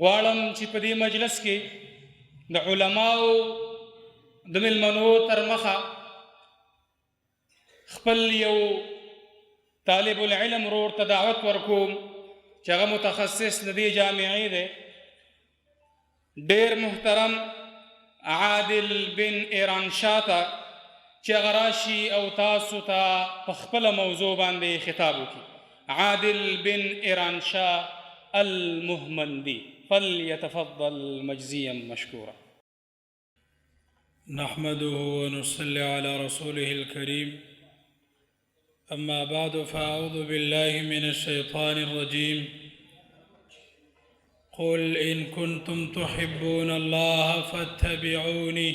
غواړم چې په دې مجلس کې د علماو د ملمنو تر مخه خپل یو طالب العلم ورور ته دعوت ورکوم چې هغه متخصص د دې جامعې دی، ډیر محترم عادل بن ایران شاه ته، چې هغه راشي او تاسو ته په خپله موضوع باندې خطاب وکړي. عادل بن ایران شاه المهمندي فليتفضل مجزيا مشكورا. نحمده ونصلي على رسوله الكريم، أما بعد، فأعوذ بالله من الشيطان الرجيم. قل إن كنتم تحبون الله فاتبعوني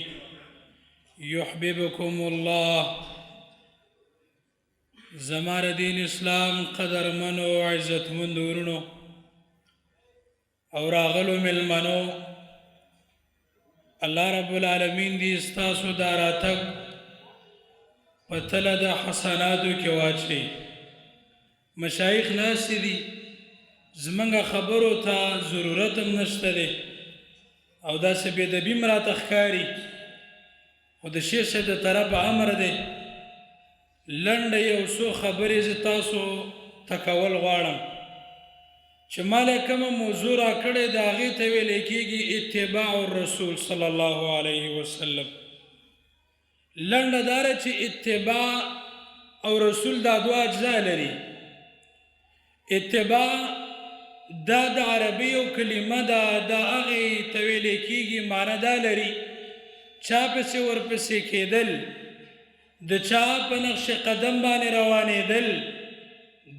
يحببكم الله. زما د دین اسلام قدرمنو، عزتمندو ورونو او راغلو ملمنو، الله رب العالمین دې ستاسو دا راتګ په تله د حسناتو کې واچي. مشایخ ناست دي، زمونږ خبرو ته ضرورت هم نشته دی او داسې بې ادبي هم راته ښکاري، خو د شیخ صاحب د طرفه امر دی. لنډه یو څو خبرې زه تاسو ته کول غواړم چې ما له کومه موضوع راکړې د هغې ته ویل کېږي اتباع الرسول صلی الله علیه وسلم. لنډه دا ده چې اتباع او رسول دا دوه اجزا لري. اتباع دا د عربي یو کلمه ده، دا هغې ته ویل کېږي، معنی دا لري چا پسې ورپسې کېدل، د چا په نقش قدم باندې روانېدل،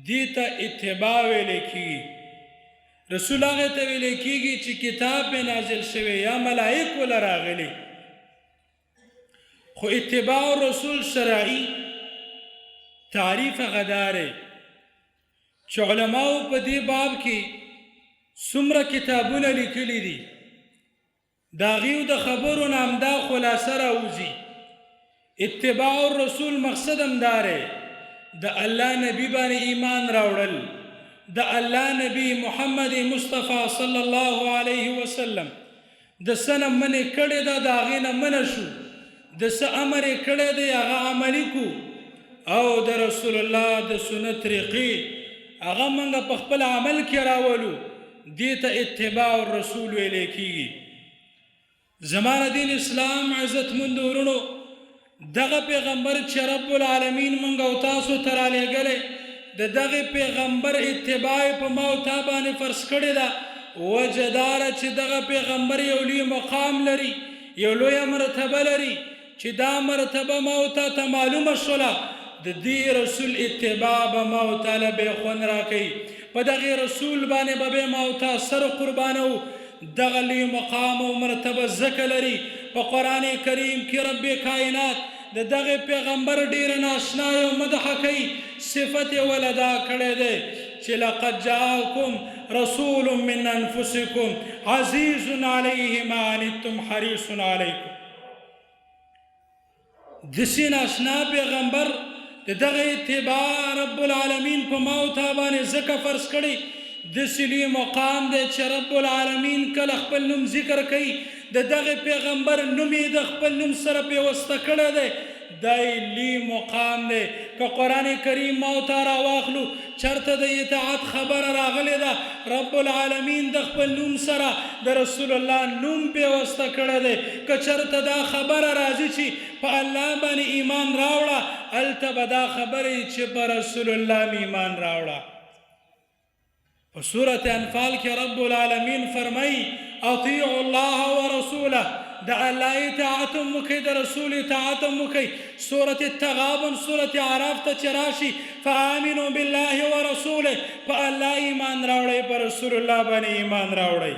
دې ته اتباع ویل کېږي. رسول هغه ته ویل کېږي چې کتاب پې نازل شوی یا ملائک وله راغلي. خو اتباع رسول شرعي تعریف هغه دا دی چې علماو په دې باب کې څومره کتابونه لیکلي دي، د هغوی د خبرو نه همدا خلاصه راوځي. اتباع الرسول مقصد هم دا دی د الله نبی باندې ایمان راوړل، د الله نبی محمد مصطفی صلی الله علیه وسلم د څه نه منع کړې ده د هغې نه منع شو، د څه امر یې کړی دی هغه عملي کو، او د رسول الله د سنت طریقې هغه موږ په خپل عمل کې راولو، دې ته اتباع الرسول ویل کېږي. زما د دین اسلام عزتمندو وروڼو، دغه پیغمبر چې رب العالمین مونږ او تاسو ته رالیږلی، د دغه پیغمبر اتباع یې په ما او تا باندې فرض کړې ده. وجه دا ده چې دغه پیغمبر یو لوی مقام لري، یو لویه مرتبه لري، چې دا مرتبه ما او تا ته معلومه شوله، د دې رسول اتباع به ما او تا له بیا خوند راکوي، په دغه رسول باندې به بیا ما او تا سر قربانوو. دغه لوی مقام او مرتبه ځکه لري، په قرآن کریم کې رب کائنات د دغه پیغمبر ډېره ناشنا یو مدح کوي، صفت یې وله دا کړی دی چې لقد جاءکم رسول من انفسکم عزیز علیه ما عنتم حریص علیکم. داسې ناشنا پیغمبر د دغه اتباع رب العالمین په ما او تا باندې ځکه فرض کړی، داسې لوی مقام دی چې رب العالمین کله خپل نوم ذکر کوي د دغه پیغمبر نوم یې د خپل نوم سره پیوسته کړی دی. دا یې لوی مقام دی. که قرآن کریم ما او تا راواخلو، چرته د اطاعت خبره راغلې ده، رب العالمین د خپل نوم سره د رسول الله نوم پیوسته کړی دی. که چرته دا خبره راځي چې په الله باندې ایمان راوړه، هلته به دا خبره وي چې په رسول الله مې ایمان راوړه. په سورة انفال کې رب العالمین فرمایي اطیعوا الله ورسوله، د الله اطاعت هم وکړئ، د رسول اطاعت هم وکړئ. سورة التغابن، سورة اعراف ته چې راشي، فآمنوا بالله ورسوله، په الله ایمان راوړئ، په رسول الله باندې ایمان راوړئ.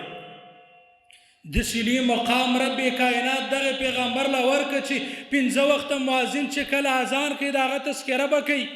داسې لوی مقام رب کائنات دغه پیغمبر له ورکړه چې پنځه وخته مؤذن چې کله اذان کوي د هغه تذکره به کوي،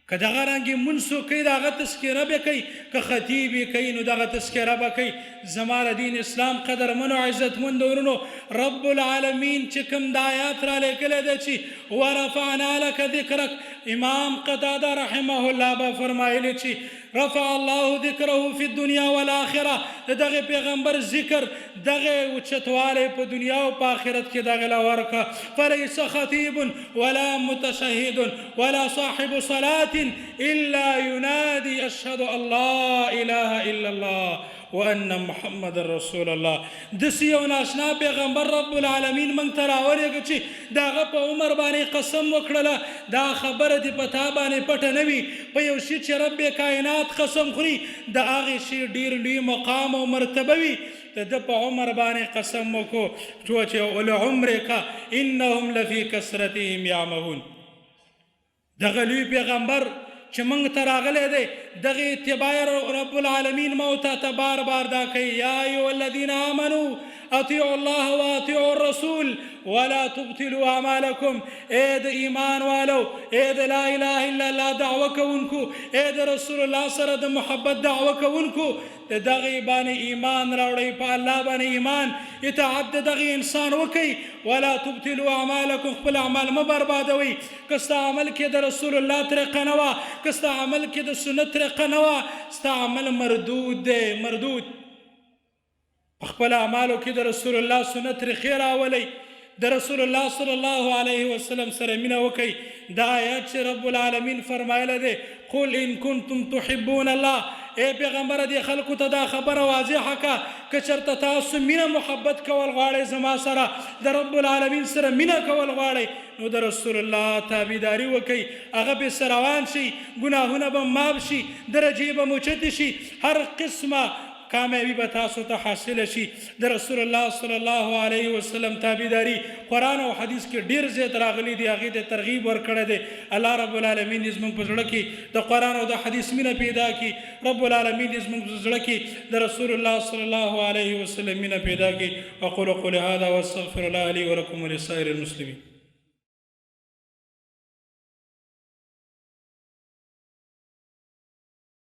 که دغه رنګ مونځ څوک کوي د هغه تذکره به کوي، که خطیب یې کوي نو دغه تذکره به کوي. زما د دین اسلام قدرمنو عزتمندو ورونو، رب العالمین چې کوم د آیات را لیکلی دی چې ورفعنا لک ذکرک، امام قتاده رحمه الله به فرمایلی چې رفع الله ذکره فی الدنیا والآخرة، د دغه پیغمبر ذکر دغه اوچتوالی په دنیا او په آخرت کې دغه له ورکه. فلیس خطیب ولا متشهد ولا صاحب صلاة الا ينادي اشهد ان لا اله الا الله وان محمد رسول الله. داسې یو ناشنا پیغمبر رب العالمین موږ ته راولېږه چې د هغه په عمر باندې قسم وکړله. دا خبره دې په تا باندې پټه نه وي، په یو شي چې رب کائنات قسم خوري د هغې شي ډېر لوی مقام او مرتبه وي. د ده په عمر باندې قسم وکړو چې ولعمرک انهم لفي کثرتهم یعمهون. دغه لوی پیغمبر چې موږ ته راغلی دی، دغې اتباع رب العالمین ما او تا ته بار بار دا کوي، یا ایها الذین آمنو اطیعوا الله واطیعوا الرسول ولا تبطلوا اعمالکم. ای د ایمان والو، ای د لا اله الا الله دعوه کوونکو، ای د رسول الله سره د محبت دعوه کوونکو، د دغې باندې ایمان راوړئ، په الله باندې ایمان اطاعت د دغې انسان وکئ. ولا تبطلوا اعمالکم، خپل اعمال مه بربادوئ. که ستا عمل کې د رسول الله طریقه نه وه، که ستا عمل کې د سنت طریقه نه وه، ستا عمل مردود دی، مردود. په خپل اعمالو کې د رسول الله سنت ریښې راولئ، د رسول الله صلی الله علیه وسلم سره مینه وکئ. دا آیات چې رب العالمین فرمایلی دی، قل ان کنتم تحبون الله، ای پیغمبر دې خلکو ته دا خبره واضحه که، که چېرته تاسو مینه محبت کول غواړئ زما سره، د رب العالمین سره مینه کول غواړئ، نو د رسول الله تابعداري وکئ، هغه پسې روان شئ، ګناهونه به معاف شي، درجې به مو اوچتې شي، هر قسمه کامیابی به تاسو ته حاصله شي. د رسول الله صلی الله علیه وسلم تابعداري قرآن او حدیث کې ډیر زیات راغلي دي، هغې ته ترغیب ورکړی دی. الله رب العالمین دې زموږ په زړه کې د قرآن او د حدیث مینه پیدا کړي. رب العالمین دې زموږ په زړه کې د رسول الله صلی الله علیه وسلم مینه پیدا کړي. اقول قولي هذا واستغفر الله لي ولكم ولسائر المسلمين.